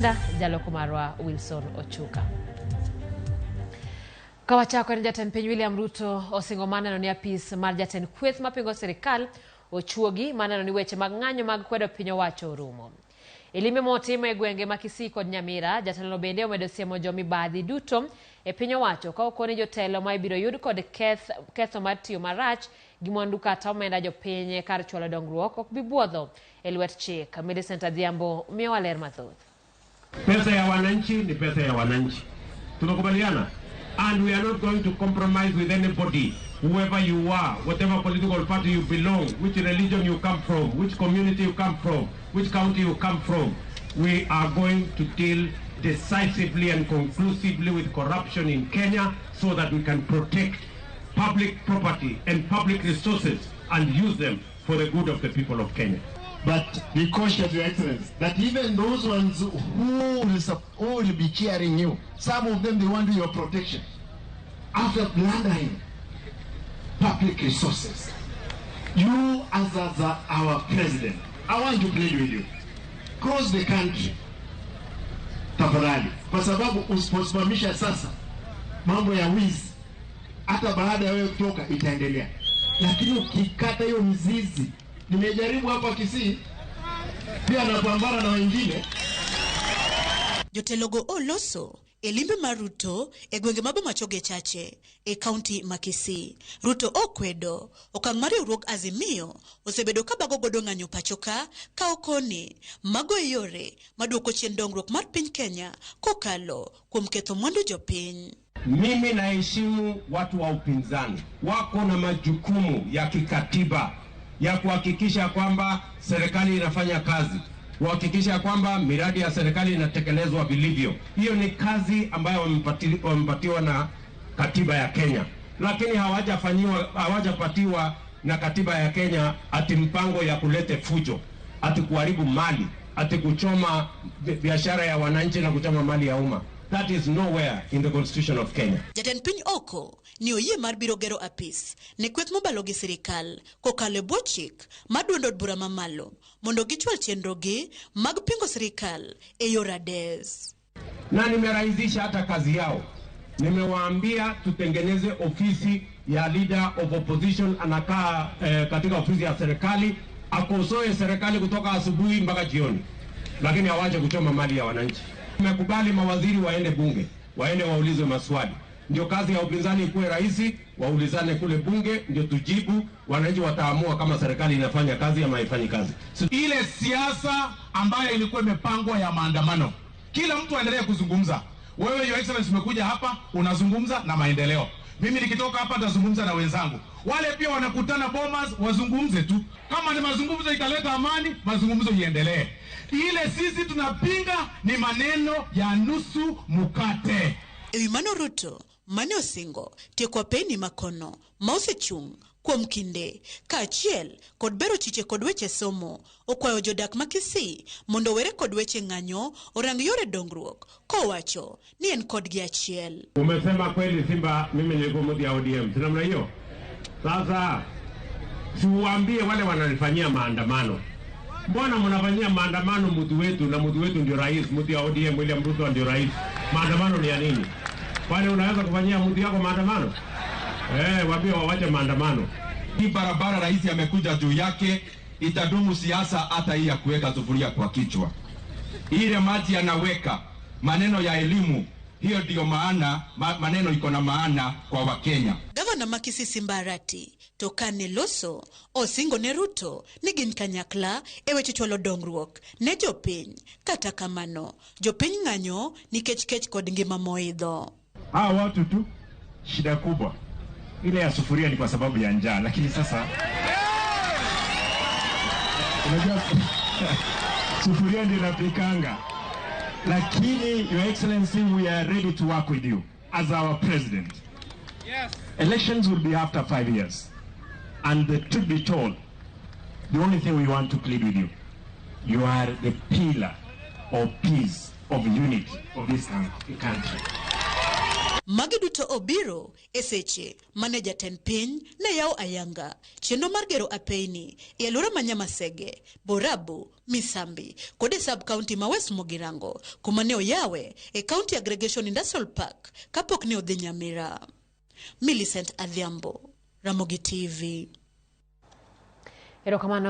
Jaloko marwa Wilson Ochuka. Kawachako ni jatend piny William Ruto osingo mar neno ni apis mar jatend kweth mapingo sirikal ochuogi mar neno ni weche mag ng'anyo mag kwedo piny owacho orumo. E limbe motimo e gwenge ma Kisii kod Nyamira, jatelono bende omedo siemo jomibadhi duto e piny owacho ka okoni jotelo ma ibiro yud kod keth, ketho mar tiyo marach gi mwandu kata omenda jopiny kar chwalo dongruok ok bi buodho e lwet chik. Millicent Adhiambo miyowa ler mathoth. Pesa ya wananchi ni pesa ya wananchi. Tumekubaliana? And we are not going to compromise with anybody, whoever you are, whatever political party you belong, which religion you come from, which community you come from, which county you come from. We are going to deal decisively and conclusively with corruption in Kenya so that we can protect public property and public resources and use them for the good of the people of Kenya. But be cautious, Your Excellency, that even those ones who will be cheering you, some of them, they want your protection. After plundering public resources, you as our president, I want to plead with you. Cross the country, tafadhali, kwa sababu usiposimamisha sasa mambo ya wizi, hata baada ya wewe kutoka itaendelea, lakini ukikata hiyo mzizi. Nimejaribu hapa Kisii pia napambana na wengine. Jotelogo oloso e limbe mar Ruto e gwenge ma Bomachoge Chache e kaunti ma Kisii. Ruto okwedo okang' mar riwruog Azimio osebedo ka bago godo ng'anyo pacho ka ka okoni mago e yore maduoko chien dongruok mar piny Kenya kokalo kuom ketho mwandu jopiny. Mimi naheshimu watu wa upinzani, wako na majukumu ya kikatiba ya kuhakikisha kwamba serikali inafanya kazi, kuhakikisha kwamba miradi ya serikali inatekelezwa vilivyo. Hiyo ni kazi ambayo wamepatiwa na katiba ya Kenya, lakini hawajafanyiwa, hawajapatiwa na katiba ya Kenya ati mpango ya kulete fujo, ati kuharibu mali, ati kuchoma biashara ya wananchi na kuchoma mali ya umma. That is nowhere in the constitution of Kenya. Jatend piny oko ni oyie mar biro gero apis ne kweth mobalo gi sirikal kokalo e bwo chik mar duond od bura mamalo mondo gichwal chenrogi mag pingo sirikal e yor ades. Na nimerahisisha hata kazi yao. Nimewaambia tutengeneze ofisi ya leader of opposition, anakaa katika ofisi ya serikali, akosoe serikali kutoka asubuhi mpaka jioni, lakini hawache kuchoma mali ya wananchi. Nimekubali mawaziri waende bunge, waende waulizwe maswali, ndio kazi ya upinzani ikuwe rahisi, waulizane kule bunge, ndio tujibu. Wananchi wataamua kama serikali inafanya kazi ama haifanyi kazi. So, ile siasa ambayo ilikuwa imepangwa ya maandamano, kila mtu aendelee kuzungumza. Wewe, Your Excellency, umekuja hapa unazungumza na maendeleo. Mimi nikitoka hapa nitazungumza na wenzangu, wale pia wanakutana Bomas, wazungumze tu. Kama ni mazungumzo italeta amani, mazungumzo iendelee. Ile sisi tunapinga ni maneno ya nusu mkate. E wi mano, Ruto mane osingo tieko apeni makono ma osechung' kuom kinde kaachiel kod bero chiche kod weche somo okwayo jodak ma Kisii mondo owere kod weche ng'anyo orang yore dongruok kowacho ni en kodgi achiel. Umesema kweli Simba, mimi nilikuwa mtu ya ODM, si namna hiyo? Sasa siuambie wale wananifanyia maandamano, mbona mnafanyia maandamano mtu wetu, na mtu wetu ndio rais, mtu ya ODM William Ruto ndio rais. Maandamano ni ya nini? Kwani unaweza kufanyia mtu yako maandamano? Waambie wawache maandamano. Hii barabara rais amekuja juu yake, itadumu siasa hata hii ya kuweka sufuria kwa kichwa. Ile maji anaweka maneno ya elimu, hiyo ndiyo maana maneno iko na maana kwa Wakenya. Gavana ma Kisii Simba Arati to kane loso osingo ne Ruto ni gin kanyakla e weche chwalo dongruok ne jopiny. Kata kamano, jopiny ng'anyo nikech kech kod ngima moidho. Hawa watu tu, shida kubwa ile ya sufuria ni kwa sababu ya njaa, lakini sasa unajua sufuria ndio inapikanga. Lakini, Your Excellency, we are ready to work with you as our president. Yes. Elections will be after 5 years. And the truth be told, the only thing we want to plead with you, you are the pillar of peace, of unity of this country. Magi duto obiro e seche mane jatend piny ne yawo ayanga chenro mar gero apeyni e alwora ma Nyamasege, Borabu, Misambi kod e sub county ma West Mugirango kuma ne oyawe e County Aggregation Industrial Park kapok ne odhi Nyamira. Millicent Adhiambo, Ramogi TV. Erokamano.